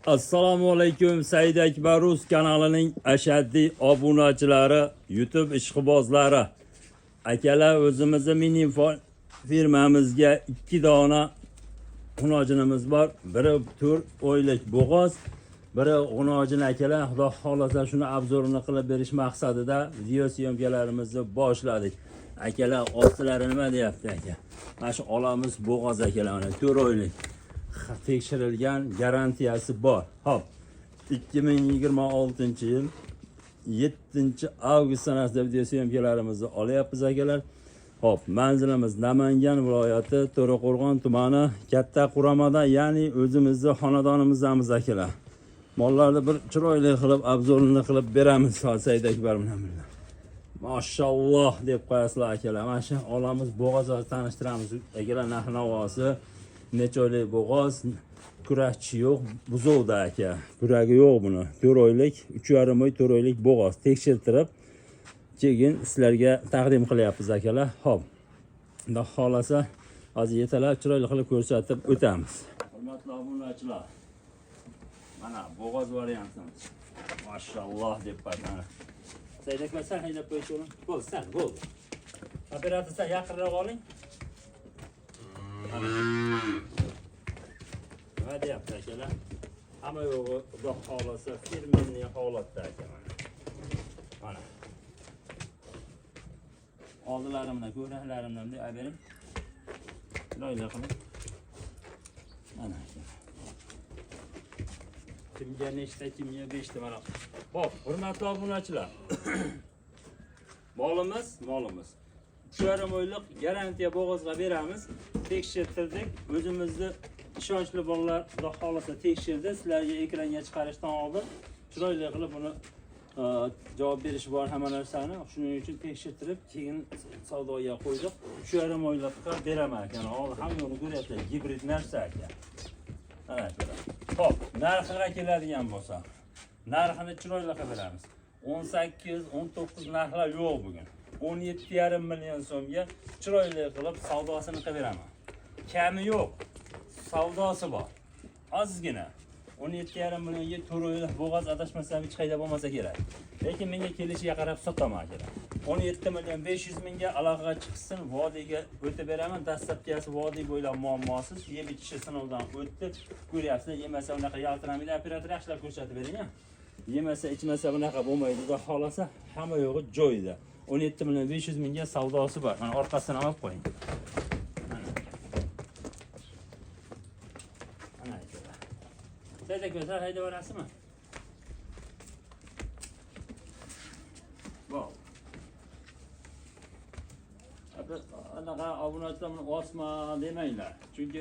Assalomu alaykum Said Akbar Rus kanalining ashaddiy obunachilari, YouTube ishqibozlari. Akalar, o'zimizni mini firmamizga ikki dona xunojinimiz bor. Biri 4 oylik bo'g'oz, biri xunojin akalar. Xudo xohlasa shuni обзор ini qilib berish maqsadida video съёмка larimizni boshladik. Akalar, ostilari nima deyapti aka? Mana shu olamiz bo'g'oz akalar, mana 4 oylik. Tekshirilgan, garantiyasi bor. Xo'p, 2026-yil 7 avgust sanasida video съёмка larimizni olyapmiz akalar. Xo'p, manzilimiz Namangan viloyati To'raqo'rg'on tumani Katta Quramada, ya'ni o'zimizni xonadonimizdamiz akalar. Mollarni bir chiroyli qilib обзор ini qilib beramiz Said Akbar bilan birga. Mashalloh deb qo'yasizlar akalar. Mana shu olamiz bo'g'oz, hozir tanishtiramiz akalar, narx navosi necha oylik bo'g'oz, kurakchi yo'q, buzovda aka. Kuragi yo'q buni. 4 oylik, 3,5 oy, 4 oylik bo'g'oz tekshirtirib keyin sizlarga taqdim qilyapmiz akalar. Xo'p. Xudo xohlasa hozir yetalab chiroyli qilib ko'rsatib o'tamiz. Hurmatli obunachilar. Mana bo'g'oz variantimiz. Mashalloh deb qo'yadi. Said aka, sal haydab qo'yish o'rin. Bo'ldi, sal bo'ldi. Operator, sal yaqinroq oling. Mana. Nima deyapti akalar? Hamma yo'g'i Xudo xohlasa фирменный holatda aka mana. Mana. Oldilarimdan, ko'raklarimdan bunday olib bering. Chiroyli qilib. Mana aka. Kimga nechta, kimga beshta mana. Xo'p, hurmatli obunachilar. Molimiz. 3,5 oylik garantiya bo'g'ozga beramiz. Tekshirtirdik. O'zimizni ishonchli bolalar Xudo xohlasa tekshirdi. Sizlarga ekranga chiqarishdan oldin chiroyli qilib buni javob berishi bor hamma narsani. Shuning uchun tekshirtirib, keyin savdoga qo'ydik. 3,5 oylikqa beraman ekan. Hozir hamma yo'lni ko'ryapsizlar, gibrid narsa ekan. Mana akalar. Xo'p, narxiga keladigan bo'lsa, narxini chiroyli qilib beramiz. 18, 19 narxlar yo'q bugun. 17,5 million so'mga chiroyli qilib savdosini qilib beraman. Kami yo'q. Savdosi bor. Ozgina. 17,5 millionga 4 oylik bo'g'oz, adashmasam, hech qayerda bo'lmasa kerak. Lekin menga kelishiga qarab sotaman akalar. 17 million 500 mingga aloqaga chiqsin, vodiyga o'tib beraman. Dastlabkisi vodiy bo'ylab muammosiz, yeb ichishi sinovdan o'tdi. Ko'ryapsizlar, yemasa unaqa yaltiramaydi. Operator, yaxshilab ko'rsatib bering, a. Yemasa, ichmasa bunaqa bo'lmaydi. Xudo xohlasa hamma yo'g'i joyida. 17 million 500 mingga savdosi bor. Mana orqasini olib qo'ying. Mana. Mana akalar. Said aka, sal haydab borasizmi? Bor. Abi, anaqa obunachilar buni osma demanglar. Chunki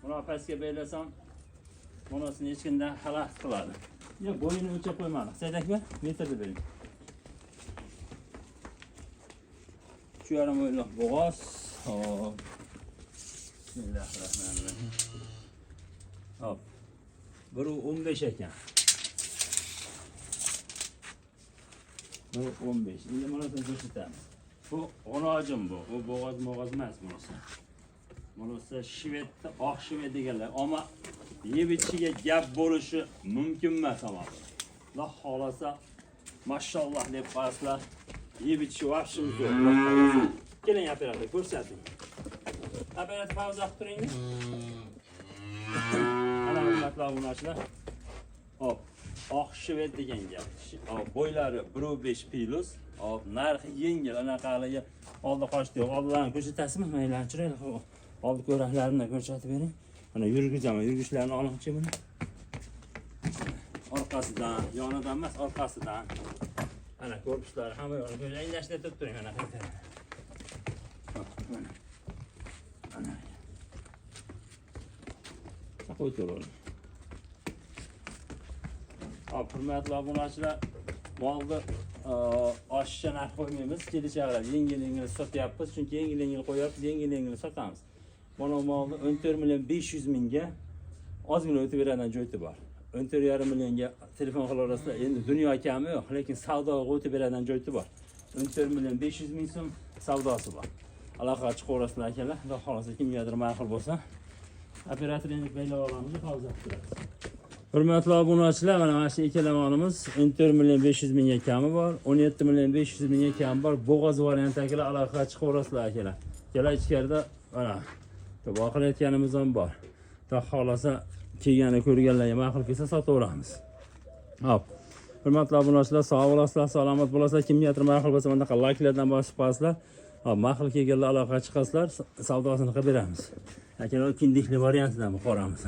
buni pastga beylasam, bunisini hech kimdan xalaqit qiladi. Yo, bo'yini o'lchab qo'ymadik. Said aka, metrni bering. 3,5 oylik bo'g'oz. Hop. Bismillahirrohmanirrohim. Hop. 1.15 ekan. 1.15. Endi mana shuni ko'rsatamiz. Bu g'unojim bu. Bu bo'g'oz mo'g'oz emas bunisi. Bunisi shvedni oq shved deganlar. Ammo yeb ichishiga gap bo'lishi mumkin emas ammo. Xudo xohlasa mashalloh deb qo'yasizlar. Yeb ichishi вообще zo'r. Xudo xohlasa. Keling, operator, ko'rsating. Operator, pauza qilib turing. Mana, hurmatli obunachilar. Hop, oq shved degan gap. Hop, bo'ylari 1.5 plus. Hop, narxi yengil, anaqa haligi oldi qochdi yo'q. Oldilarini ko'rsatasizmi? Mayli, chiroyli qilib oldi ko'raklarini ko'rsatib bering. Mana yurgizaman, yurgishlarini olingchi buni. Orqasidan, yonidan emas, orqasidan. Mana korpuslari hamma yo'lni ko'ring. Indashtirib turing mana. Hop, mana. Mana. Qo'yib turing. Hop, hurmatli obunachilar, molni oshiqcha narx qo'ymaymiz. Kelishiga qarab yengil yengil sotyapmiz, chunki yengil yengil qo'yapmiz, yengil yengil sotamiz. Mana molni 14 million 500 mingga ozgina o'tib beradigan joyi bor. 14,5 millionga telefon qilaverasizlar. Endi dunyo kami yo'q, lekin savdoga o'tib beradigan joyi bor. 14 million 500 ming so'm savdosi bor. Aloqaga chiqaverasizlar akalar. Xudo xohlasa kimgadir ma'qul bo'lsa. Operator, endi belab olamiz, pauza qilib turamiz. Hurmatli obunachilar, mana shu ikkala molimiz 14 million 500 mingga kami bor, 17 million 500 mingga kami bor. Bo'g'oz varianti akalar, aloqaga chiqaverasizlar akalar. Akalar, ichkarida mana duo qilayotganimiz ham bor. Xudo xohlasa, kelgani ko'rganlarga ma'qul kelsa, sotaveramiz. Hop. Hurmatli obunachilar, sog' bo'lasizlar, salomat bo'lasizlar. Kimgadir ma'qul bo'lsa, bunaqa layklardan bosib qo'yasizlar. Hop, ma'qul kelganlar aloqaga chiqasizlar, savdosini qilib beramiz. Akalar, kindikli variantidan bu qoramiz.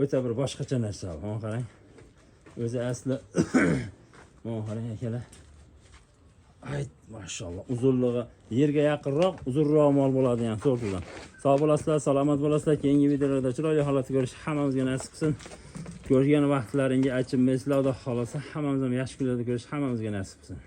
O'ta bir boshqacha narsa bu. Mana qarang. O'zi asli mana qarang, akalar. Ay, mashalloh, uzunlig'i yerga yaqinroq, uzunroq mol bo'ladi ham to'g'ridan. Sog' bo'lasizlar, salomat bo'lasizlar. Keyingi videolarda chiroyli holatda ko'rish hammamizga nasib qilsin. Ko'rgan vaqtlaringga achinmaysizlar, Xudo xohlasa, hammamiz ham yaxshi kunlarda ko'rish hammamizga nasib qilsin.